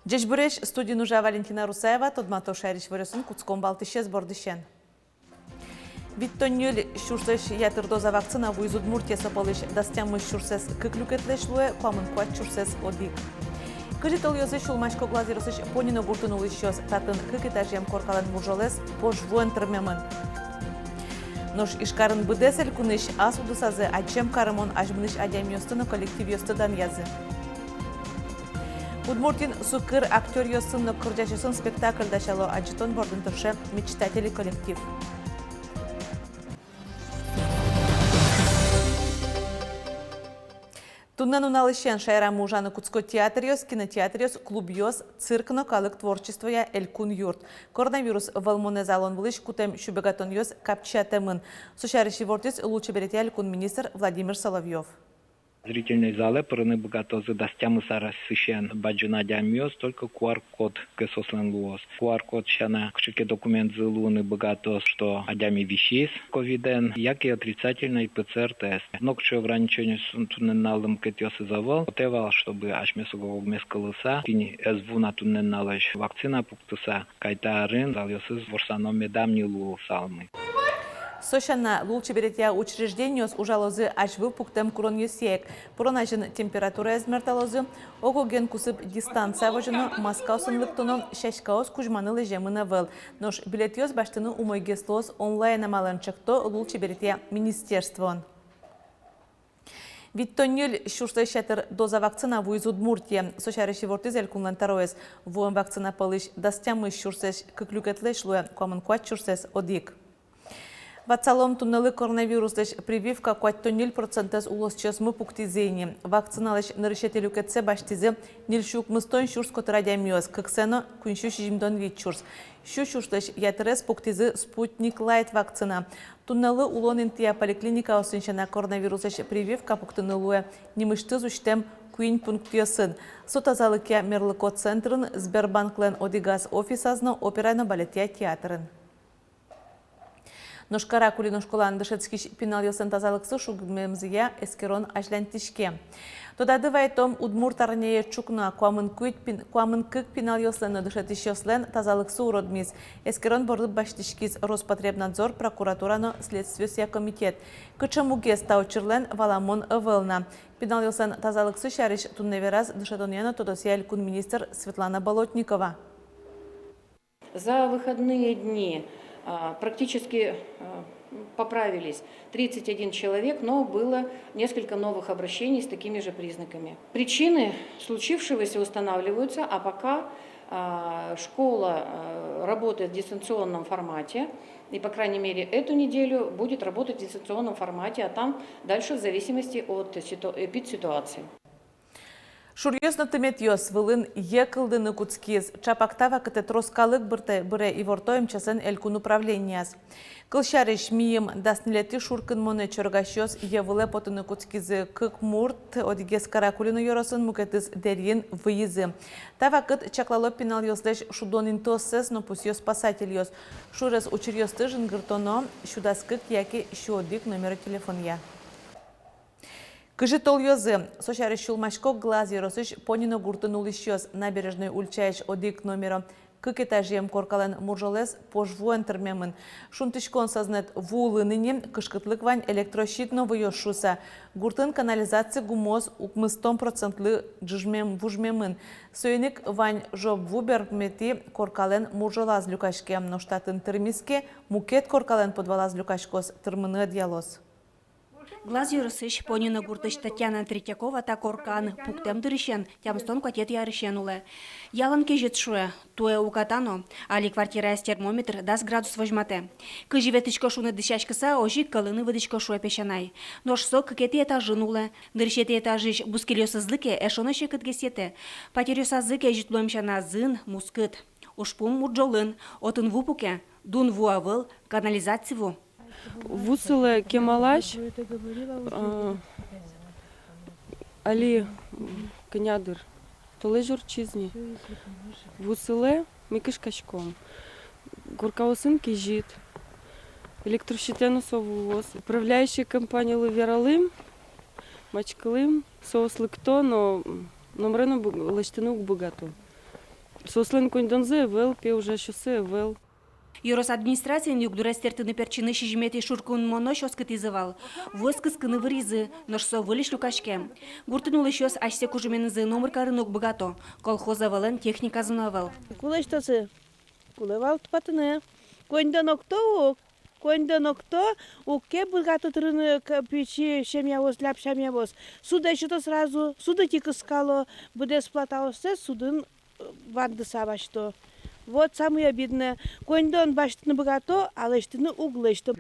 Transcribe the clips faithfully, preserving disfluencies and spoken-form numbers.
Ӟечбуресь! Студиын ужа Валентина Русаева. Тодмато шаерысь иворъёсын. Кутском валтӥсез бордысен. Витьтон ньыль сюрслэсь ятыр доза вакцина вуиз Удмуртие. Со пӧлысь дас тямыс сюрсэз кык люкетлэсь луэ, куамын куать сюрсэз одӥг. Кызьы толъёзы сюлмасько Глаз ёросысь Понино гуртын улӥсьёс. Татын кык этажъем коркалэн мурӝолэз пож вуэн тырмемын. Нош Ижкарын быдэс элькунысь ас удысазы адӟем карымон азьмынӥсь адямиосты но коллективъёсты данъязы. Удмуртиын сукыр актёръёсын но кырӟасьёсын спектакль дасяло. Адӟытон бордын тырше «Мечтатели» коллектив. Туннэ нуналысен шаерамы ужаны кутско театръёс, кинотеатръёс, клубъёс, цирк но калык творчествоя элькун юрт. Коронавирус вӧлмонэз алон вылысь кутэм сюбегатонъёс капчиятэмын. Со сярысь ивортӥз лулчеберетъя элькун министр Владимир Соловьёв. Зрительной залэ пырыны быгатозы дас тямыс аресысен бадӟым адямиос, только QR-код ке соослэн луоз. QR-код сяна кыӵе ке документзы луыны быгатоз, что адями висиз ковидэн, яке отрицательной ПЦР-тест. Нокыӵе ограничениос туннэ нуналлы мукетъёсыз ӧвӧл. Потэ вал, чтобы асьмеос ог-огмес кылыса, кин ӧз вуы на туннэ нуналозь вакцина пуктыса, кайта арын залъёсыз ворсано медам ни луысал ни. Со сяна, лулчеберетъя учреждениос ужалозы азьвыл пуктэм куронъёсъя ик. Пурон азьын температураез мерталозы, ог-оген кусып дистанция возёно, маскаосын лыктоно, сяськаос кузьманы лэземын ӧвӧл. Нош билетъёс басьтыны умойгес луоз онлайн амалэн, чекто лулчеберетъя министерствоын. Витьтон ньыль сюрслэсь ятыр доза вакцина вуиз Удмуртие. Со сярысь ивортӥз элькунлэн тӧроез. Вуэм вакцина пӧлысь дас тямыс сюрсэз кык люкетлэсь луэ, куамын куать сюрсэз одӥг. Ватсалом, туннэлы коронавируслэсь прививка куатьтон ньыль процентэз улосчиосмы пуктӥзы ини. Вакциналэсь нырысетӥ люкетсэ басьтӥзы ньыль сю укмыстон сюрс котыр адямиос, кыксэ но куинь сю сизьымдон вить сюрс. Сю сюрслэсь ятырез пуктӥзы «Спутник Лайт» вакцина. Туннэлы улон интыя поликлиникаосын сяна коронавируслэсь прививка пуктыны луэ нимысьтыз усьтэм куинь пунктъёсын. Со тазалыкъя мерлыко центрын, Сбербанклэн одӥгаз офисаз но опера но балетъя театрын. Нош Каракулино школаын дышетскись пиналъёслэн тазалыксы шугмемзыя эскерон азьланьтӥське. Тодады вайытом, удмурт арняе ӵукна куамын куинь пин-, куамын кык пиналъёслэн но дышетӥсьёслэн тазалыксы уродмиз. Эскерон борды басьтӥськиз Роспотребнадзор, прокуратура но следствиосъя комитет. Кыӵе мугез та учырлэн, валамон ӧвӧл на. Пиналъёслэн тазалыксы сярысь туннэ вераз дышетонъя но тодосъя элькун министр Светлана Болотникова. За выходные дни, а, практически, а, поправились тридцать один человек, но было несколько новых обращений с такими же признаками. Причины случившегося устанавливаются, а пока, а, школа, а, работает в дистанционном формате, и, по крайней мере, эту неделю будет работать в дистанционном формате, а там дальше в зависимости от ситу-, эпидситуации. Шуръёс но тыметъёс вылын йӧ кылдыны кутскиз. Чапак та вакытэ трос калык быртэ-, быре, иворто МЧС-эн элькун управленияз. Кылсярысь, мийым дас ньылетӥ шуркынмонэ чорыгасьёс йӧ вылэ потыны кутскизы. Кык мурт, одӥгез Каракулино ёросын, мукетыз Дэриын, выйизы. Та вакыт чаклало пиналъёслэсь шудон интыоссэс но, пусъё спасательёс. Шурез учыръёсты жингыртоно сю дас кык яке сю одӥг номеро телефонъя. Кызьы толъёзы, со сярысь сюлмасько Глаз ёросысь Понино гуртын улӥсьёс. Набережной ульчаысь одӥг номеро кык этажъем коркалэн мурӝолэз пож вуэн тырмемын. Шунтӥськон сӧзнэт ву улын ини, кышкытлык вань, электрощит но выйёз шуыса. Гуртын канализаци гумыос укмыстон процентлы ӝыжмем-, вужмемын. Соин ик вань жоп ву берпуметӥ коркалэн мурӝолаз люкаське. Нош татын тырмиз ке, мукет коркалэн подвалаз люкаськоз, тырмыны ӧдъялоз. Глаз ёросысь Понино гуртысь Татьяна Третьякова та коркан пуктэм дырысен тямыстон куатетӥ арысен улэ. Ялан кезьыт, шуэ, туэ уката но. Али квартираез термометр дас градус возьматэ. Кызьы ветлӥсько шуны дӥсяськыса, озьы ик кӧлыны выдӥсько, шуэ песянай. Нош со кыкетӥ этажын улэ. Нырысетӥ этажысь бускельёсызлы ке, эшшо но секытгес йӧтэ. Патеръёсазы кезьыт луэм сяна, зын, мускыт. Ужпум мурӝолын, отын ву пуке, дун ву ӧвӧл, канализаци ву. Ву сылэ кемалась, а, али, м, кӧня дыр, толэзь ортчиз ни. Ву сылэ, ми кышкаськом. Коркаосын кезьыт, электрощитэн но со вуоз. Управляющий компаниялы вералом, маськылӥм, соос лыкто, но, м, номыре но бы-, лэсьтыны уг быгато. Соослэн коньдонзы ӧвӧл, пе, ужасьёссы ӧвӧл. Ёрос администрациын югдурез тыртыны-пертчыны сизьыметӥ шуркынмонозь оскытӥзы вал. Вуэз кыскыны выризы, нош со выльысь люкаське. Гуртын улӥсьёс асьсэ кужыменызы номыр карыны уг быгато. Колхоз ӧвӧлэн техниказы но ӧвӧл. Кулэ ӧжытозы, кулэ вал тупатыны. Коньдон окто ук, коньдон окто ук, ке быгато тырыны к-, пичи семьяос, ляб семьяос. Судэ сёто сразу, суд ӧтьы кыскало, быдэс платаоссэ судын вандыса басьто. Вот самое обидное. Коньдон басьтыны быгато, а лэсьтыны уг лэсьто.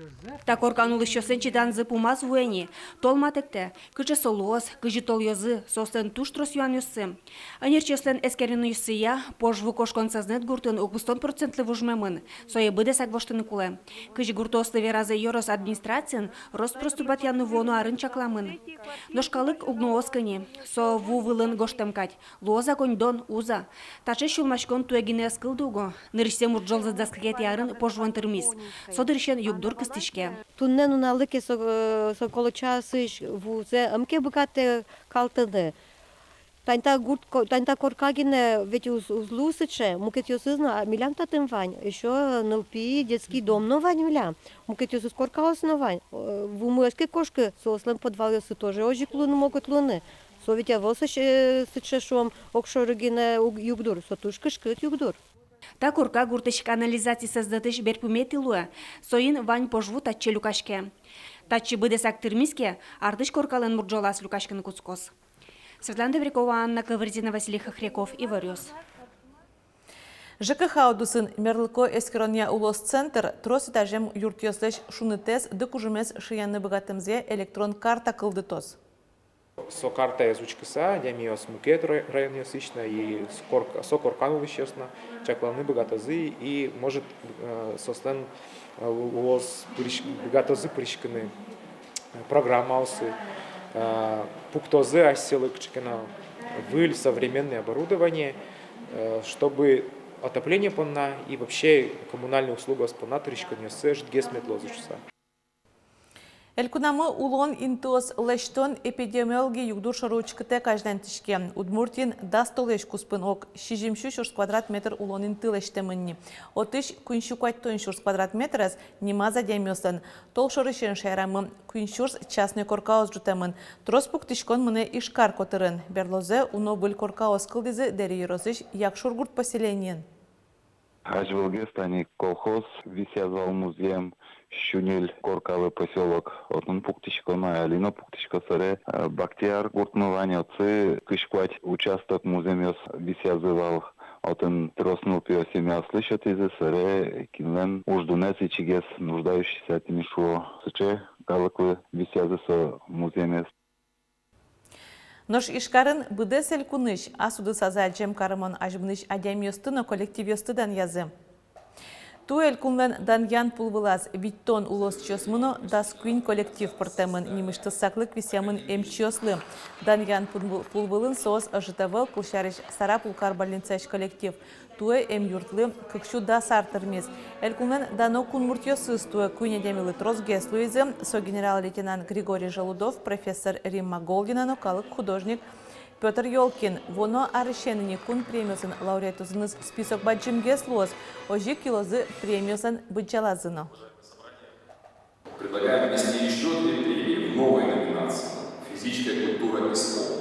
Та коркан улӥсьёслэн чиданзы пумаз вуэ ни. Тол матэктэ, кыӵе со луоз, кызьы толъёзы, соослэн туж трос юанъёссы. Ӧнерчиослэн эскеронъёссыя, пож ву кошкон сӧзнэт гуртын укмыстон процентлы вужмемын. Сое быдэсак воштыны кулэ. Кызьы гуртоослы веразы ёрос администрациын, рос-прос тупатъяны вуоно арын чакламын. Нош калык уг но оско ни, со ву вылын гожтэм кадь. Луоз-а коньдон, уз-а. Таӵе сюлмаськон туэ гинэ ӧз кылды уго. Нырысьсэ мурӝолзы дас кыкетӥ арын пож вуэн тырмиз. Со дырысен югдур кыстӥське. Туннэ нуналлы ке со, э, со колодчаосысь вузэ ӧм ке быгатэ калтыны. Тани та гурт ко-, тани та корка гинэ ведь уз, уз луы сыӵе, мукетъёсыз но, а милям татын вань, ещё нылпи, детский дом но вань милям, мукетъёсыз коркаос но вань. Э, вумы ӧз ке кошкы, соослэн подвалъёссы тоже озьы ик луыны могут луыны. Со ведь ӧвӧл сыӵе, сыӵе, шуом, огшоры гинэ уг-, югдур, со туж кышкыт югдур. Та корка гуртысь канализаци сӧзнэтысь берпуметӥ луэ, соин вань пож ву татчы люкаське. Татчы быдэсак тырмиз ке, артысь коркалэн мурӝолаз люкаськыны кутскоз. Светлана Добрякова, Анна Ковырзина, Василий Хохряков, «Иворъёс». ЖКХ удысын мерлыко эскеронъя улос центр трос этажъем юртъёслэсь шунытэз ды кужымез шыръяны быгатэмзыя электрон карта кылдытоз. Со картаез учкыса, адямиос мукет рай-, районъёсысь но и с-, корк-, со коркан улӥсьёс но чакланы быгатозы и, может, э, соослэн, э, лу-, луоз пырись-, быгатозы пыриськыны, э, программаосы, э, пуктозы асьсэлы кыӵе ке но выль современное оборудование, э, чтобы отопление понна и вообще коммунальной услугаос понна тыриськонъёссы ӧжытгес мед луозы шуыса. Элькунамы улон интыос лэсьтон эпидемиологи югдур шоры учкытэк азьланьтӥське. Удмуртиын дас толэзь куспын ог сизьым сю сюрс квадрат метр улон инты лэсьтэмын ни. Отысь куинь сю куатьтон сюрс квадрат метрез нимаз адямиослэн. Толшорысен шаерамы куинь сюрс частной коркаос ӝутэмын. Трос пуктӥськон мынэ Ижкар котырын. Берлозэ уно выль коркаос кылдӥзы Дэри ёросысь Якшур гурт поселениын. Азьвылгес тани колхоз висъяз вал музъем, сю ньыль коркалы посёлок, отын пуктӥськом ай, али но пуктӥсько. Собере, э, Бактияр гуртмы вань, отчы кызь куать участок музъемъёс висъязы вал, отын трос нылпиё семьяослы сётӥзы. Собере кинлэн уждунэз ичигес, нуждающийся тӥни шуо, сыӵе калыклы висъязы со музъемез. Нош Ижкарын быдэс элькунысь ас удысазы адӟем карымон азьмынӥсь адямиосты но коллективъёсты данъязы. Туэ элькунлэн данъян пулвылаз витьтон улосчиосмы но дас куинь коллектив пыртэмын, нимысьтыз саклык висъямын эмчиослы. Данъян пулвы-, пулвылын соос ӧжыт ӧвӧл, кылсярысь, Сарапул кар больницаысь коллектив. Туэ эмъюртлы кык сю дас ар тырмиз. Элькунлэн дано кунмуртъёсыз туэ куинь адямилы тросгес луизы. Со генерал-лейтенант Григорий Желудов, профессор Римма Голдина но калык художник Пётр Ёлкин. Вуоно арысен ини кун премиосын лауреатъёсыныз список бадӟымгес луоз, озьы ик йылозы премиослэн быдӟалазы но. Предлагаем внести ещё две премии в новой номинации: «Физическая культура и спорт».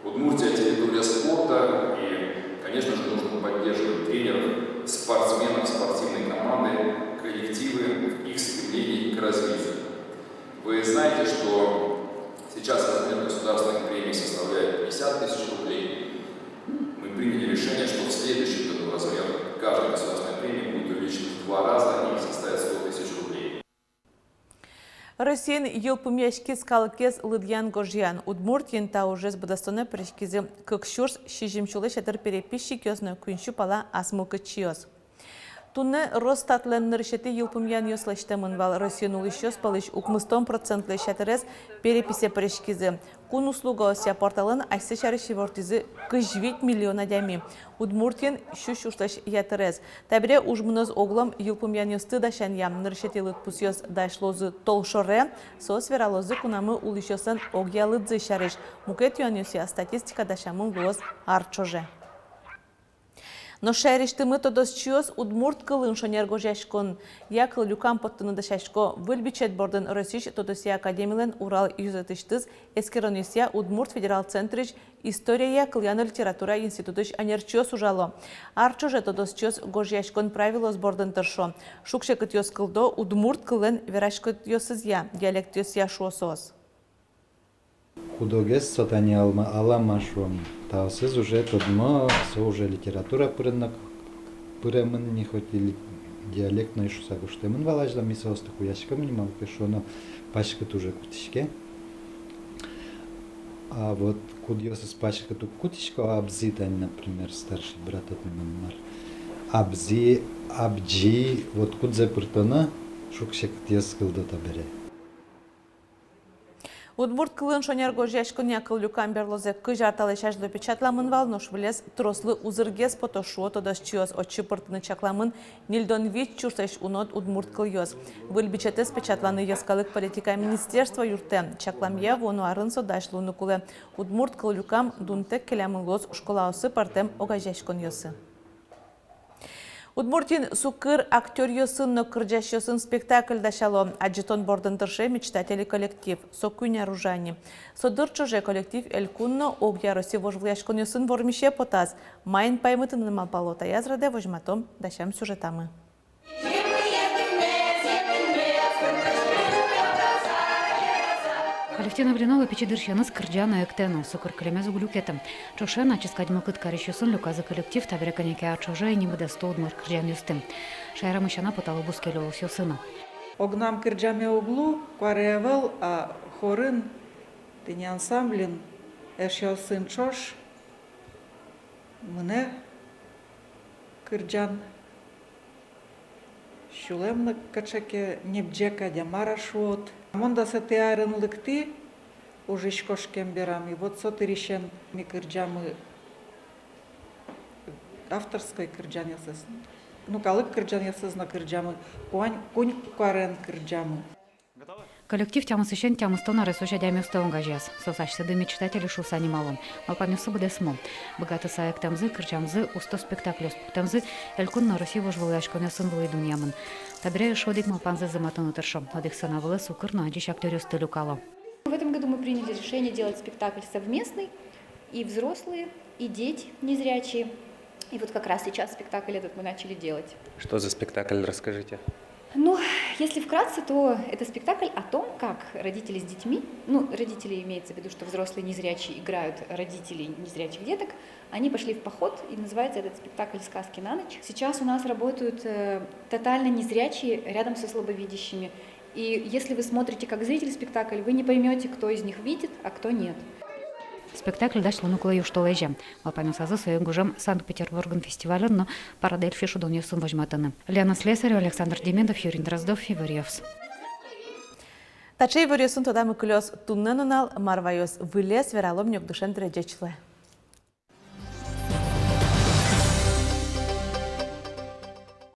Удмуртия — территория спорта, и, конечно же, нужно поддерживать тренеров, спортсменов, спортивные команды, коллективы в их стремлении к развитию. Вы знаете, что сейчас размер государственных премий составляет пятьдесят тысяч рублей. Мы приняли решение, что в следующем году размер каждой государственной премии будет увеличен в два раза и составит сто тысяч рублей. Россиын йылпумъяськиз калыкез лыдъян-гожъян. Удмуртиын та ужез быдэстонэ пыриськизы кык сюрс сизьым сюлэсь ятыр переписчикъёс но куинь сю пала ас мылкыдчиос. Туннэ Росстатлэн нырысетӥ йылпумъянъёс лэсьтэмын вал. Россиын улӥсьёс пӧлысь укмыстон процентлэсь ятырез переписэ пыриськизы. Кун услугаосъя порталын асьсэ сярысь ивортӥзы кызь вить миллион адями. Удмуртиын сю сюрслэсь ятырез. Табере уж мыноз оглом йылпумъянъёсты дасянъя. Нырысетӥ лыдпусъёс дась луозы толшоре. Соос вералозы кунамы улӥсьёслэн огъя лыдзы сярысь. Мукет юанъёсъя статистика дасямын луоз ар ӵоже. Нош шаерысьтымы тодосчиос удмурт кылын шонер гожъяськонъя кыллюкам поттыны дасясько. Выль бичет бордын Россиысь тодосъя академилэн Урал ёзэтысьтыз эскеронъёсъя Удмурт федерал центрысь историяя, кылъя но литературая институтысь ӧнерчиос ужало. Ар ӵоже тодосчиос гожъяськон правилоос бордын тыршо. Шуг-секытъёс кылдо удмурт кыллэн вераськонъёсызъя, диалектъёсъя, шуо соос. Кудогез со тани алма-, алама, шуом, таосыз уже тодмо, со уже литература пырын но к-, пыремын ни, хоть и ли-, диалектной шуса гожтэмын вал азьло, ми соосты куяськом ни, малы ке шуоно, паськыт уже кутӥське. А вот кудъёсыз паськыт уг кутӥсько, абзи тани, например, старший брат отын мар. Абзи, абӟи, вот кудзэ пыртоно, шуг-секытъёс кылдо табере. Удмурт кылын шонер гожъяськонъя кыллюкам берлозэ кызь ар талэсь азьло печатламын вал, нош вылез трослы узыргес пото, шуо тодосчиос. Отчы пыртыны чакламын ньыльдон вить сюрслэсь уно удмурт кылъёс. Выль бичетэз печатланы йӧскалык политикая министерство юрттэ. Чакламъя, вуоно арын со дась луыны кулэ. Удмурт кыллюкам дунтэк келямын луоз школаосы пӧртэм огазеяськонъёсы. Удмуртиын сукыр актёръёсын но кырӟасьёсын спектакль дасяло. Адӟытон бордын тырше «Мечтатели» коллектив. Со куинь ар ужа ни. Со дыр ӵоже коллектив элькун но огъя Россия вожвылъяськонъёсын вормисе потаз. Маин паймытыны малпало, таяз радэ возьматом дасям сюжетамы. Алевтина Блинова пичи дырысеныз кырӟа но эктэ но, сукыр кылемез уг люкеты. Ӵошен ачиз кадь мылкыд карисьёсын люказы коллектив. Табере кӧня ке ар ӵоже ини быдэсто удмурт кырӟанъёсты. Шаерамы сяна потало бускель улосъёсы но. Огнам кырӟаме уг лу, куаре ӧвӧл, а хорын, тӥни ансамблин, эшъёсын ӵош мынэ кырӟан. Сюлэм но кыӵе ке небӟе кадь-а, мар-а шуод. Мон дасэтӥ арын лыктӥ, ужысь кошкем берам, и вот со дырысен ми кырӟамы авторской кырӟанъёсыз. Ну, калык кырӟанъёсыз но кырӟамы, куань-, куинь куарен кырӟамы. Коллектив тямысысен тямыстон аресозь адямиосты огазеяз. Соос асьсэды «Мечтатели» шуыса нимало. Малпанъёссы быдэсмо. Быгатыса эктэмзы, кырӟамзы, усто спектакльёс пуктэмзы элькун но Россия вожвылъяськонъёсын луи дунъямын. Табере эшшо одӥг малпанзэс зэматыны тыршо. Одӥг сцена вылэ сукыр но адӟись актёръёсты люкало. В этом году мы приняли решение делать спектакль совместный, и взрослые, и дети незрячие. И вот как раз сейчас спектакль этот мы начали делать. Что за спектакль, расскажите. Ну, если вкратце, то это спектакль о том, как родители с детьми, ну, родители, имеется в виду, что взрослые незрячие играют родителей незрячих деток, они пошли в поход, и называется этот спектакль «Сказки на ночь». Сейчас у нас работают, э, тотально незрячие рядом со слабовидящими. И если вы смотрите как зритель спектакль, вы не поймёте, кто из них видит, а кто нет. Спектакль дась луыны кулэ южтолэзе. Малпанъёсазы сое гужем Санкт-Петербургын фестивальын но «Парадельфи» шудонъёсын возьматыны. Лена Слесарева, Александр Демидов, Юрий Дроздов, «Иворъёс». Таӵе иворъёсын тодамы кылёз туннэ нунал. Мар ваёз выльез, вералом нёк дышем дыре. Ӟеч луэ.